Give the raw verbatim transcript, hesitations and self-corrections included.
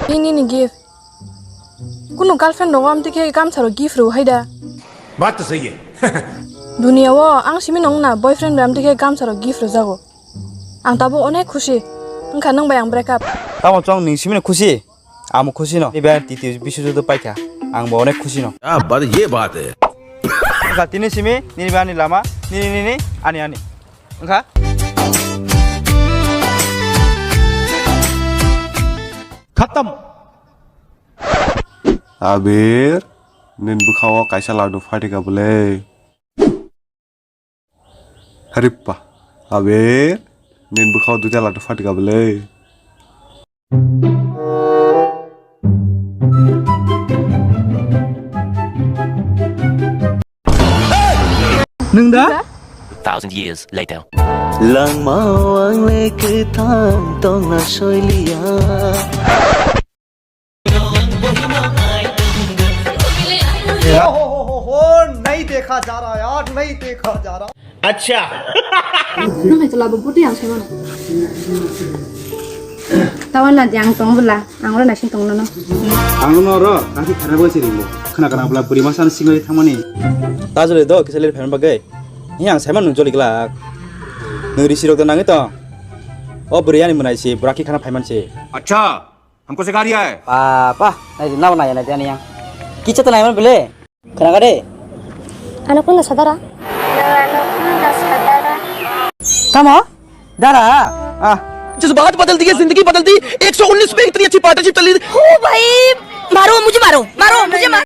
Ini ni gift. Kunu girlfriend rogo amtwi khe gamsa rok gift rw hai da. Baat to sahi hai. Dunia o ang simi nong na boyfriend bai amtwi khe gamsa rok gift rw jago. Ang tabuk onek khusi. Wngkha nwng bai ang break up. Tamo chong ning simi no khusi? Amo khusi no. Ibe titi bisu joto paikha. Ang bo onek khusi no. Kya baat, ye baat hai. Wngkha tini simi, nini bai ani lama, nini nini, ani ani. Wngkha? Khatam. Abir, nini bwkhao kaisa ladu phatika bwle. Harippa. Abir, nini bwkhao duita ladu phatika bwle. Nwng da? Thousand years later. Langmao ang le kwthang tongna soiliya. हो, हो, हो, हो, हो, नहीं देखा जा रहा यार, नहीं देखा जा रहा। अच्छा। Nung hai chwla bo bwtwi ang sai mano. Tawan na di ang tong bwla, ang oro naising tong nono. Ang no oro kaki khara bo se ringo. Khna kana bwla bwrwi masa ni singori thangmani. Ta jole do kisa lir phan bagwi. Hi ang sai mano joli glak. Nung risi rok da nangwi tong. O bwrwi ani mwnai si bwraki khana phaiman si. Acha. हमको सिखा रिया है। Papa, nai di, nabo nai, nai di, ani yang. Kicha to nai man bele. Khana ka de? Ano kunda sadara? Tamo? Dara? Ah. जज्बात बदल दिए, जिंदगी बदल दी। एक सौ उन्नीस पे इतनी अच्छी पार्टनरशिप चल रही थी। ओ भाई, मारो, मुझे मारो, मारो, मुझे मारो।